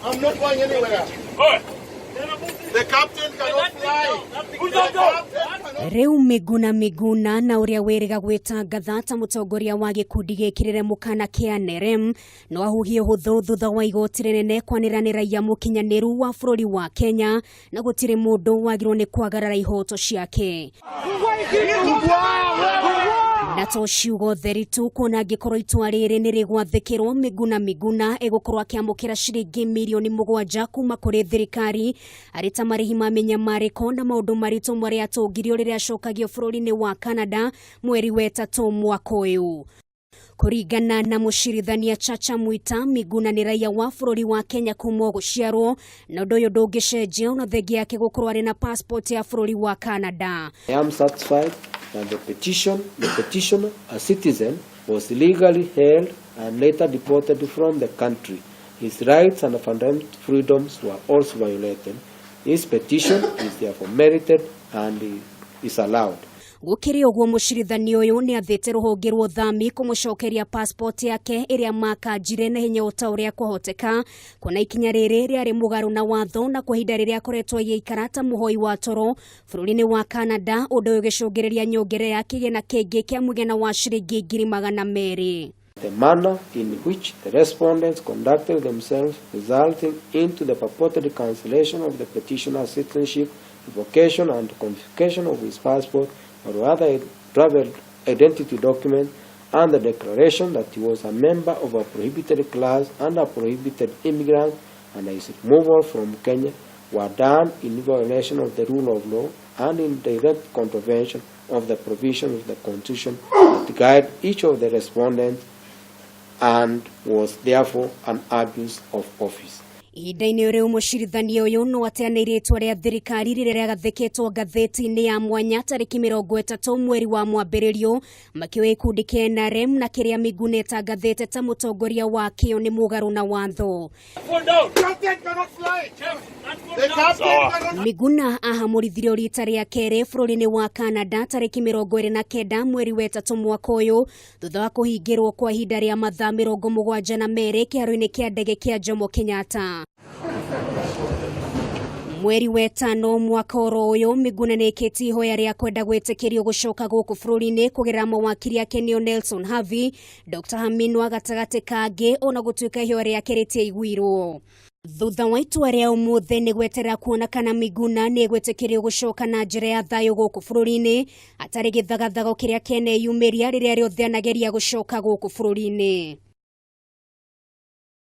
I'm not going anywhere. The captain cannot fly. The captain cannot. Rĩu Miguna Miguna na ũrĩa wĩrĩga gwĩtangatha ta mũtongoria wa gĩkundi gĩkĩrĩre mũkana kĩa NRM no ahuhie ũhũthũ thutha wa igoti rĩnene kwanĩrĩra nĩ raiya mũkinyanĩru wa bũrũri wa Kenya na gũtirĩ mũndũ wagĩrĩirwo nĩ kwagarara ihoto ciake. Na to ciugo theri tu, kuona angĩkorwo itua rĩrĩ nĩ rĩgwathĩkĩrwo, Miguna Miguna ĩgũkorwo akĩamũkĩra ciringi mirioni 7 kuma kũrĩ thirikari arĩ ta marĩhi ma mĩnyamarĩko na maũndũ maritũ marĩa atũngirio rĩrĩa acokagio bũrũri-inĩ wa Canada mweri 3 mwaka ũyũ. Kũringana na mũcirithania Chacha Mwita, Miguna nĩ raia wa bũrũri wa Kenya kuma gũciarwo, na ũndũ ũyũ ndũngĩcenjia ona thengia yake gũkorwo arĩ na passport ya bũrũri wa Canada. I am satisfied that the petitioner, a citizen, was legally held and later deported from the country. His rights and fundamental freedoms were also violated. His petition is therefore merited and is allowed. Gũkĩrĩ ũguo, mũcirithania ũyũ nĩ athĩte rũhonge rwa ũthami kũmũcokeria passport yake ĩrĩa makanjire na hinya o ta ũrĩa kwahoteka, kuona ikinya rĩrĩ rĩarĩ mũgarũ na watho na kwa ihinda rĩrĩa akoretwo agĩikara ta mũhoi wa toro bũrũri-inĩ wa Canada, ũndũ ũyũ ũgĩcũngĩrĩria nyongerera ya kĩgĩna kĩngĩ kĩa mũigana wa ciringi 200,000. The manner in which the respondents conducted themselves resulting into the purported cancellation of the petitioner's citizenship, revocation and confiscation of his passport or other travel identity document, and the declaration that he was a member of a prohibited class and a prohibited immigrant and his removal from Kenya were done in violation of the rule of law and in direct contravention of the provision of the Constitution that guide each of the respondents and was therefore an abuse of office. Ihinda-inĩ rĩu, mũcirithania ũyũ no ateanĩirie itua rĩa thirikari rĩrĩa rĩagathĩkĩtwo ngathĩti-inĩ ya mwanya tarĩki 30 mweri wa mwambĩrĩrio, makĩoya gĩkundi kĩa NRM na kĩrĩa Miguna ĩtangathĩte ta mũtongoria wakĩo nĩ mũgarũ na watho. Captain cannot fly. The captain cannot. Miguna ahamũrithirio rita rĩa kerĩ bũrũri-inĩ wa Canada tarĩki 29 mweri 3 mwaka ũyũ, thutha wa kũhingĩrwo kwa ihinda rĩa mathaa 72 kĩharo-inĩ kĩa ndege kĩa Jomo Kenyatta. Mweri 5 mwaka oro ũyũ, Miguna nĩ ĩkĩtie ihoya rĩa kwenda gwĩtĩkĩrio gũcoka gũkũ bũrũri-inĩ kũgerera mawakiri ake nĩo Nelson Havi, Dr Haminwa gatagatĩ kangĩ, ona gũtuĩka ihoya rĩake rĩtiaiguirwo. Thutha wa itua rĩa ũmũthĩ, nĩ gweterera kuona kana Miguna nĩ egwĩtĩkĩrio gũcoka na njĩra ya thayũ gũkũ bũrũri-inĩ atarĩ gĩthagathago kĩrĩa kĩaneyumĩria rĩrĩa rĩothe anageria gũcoka gũkũ bũrũri-inĩ.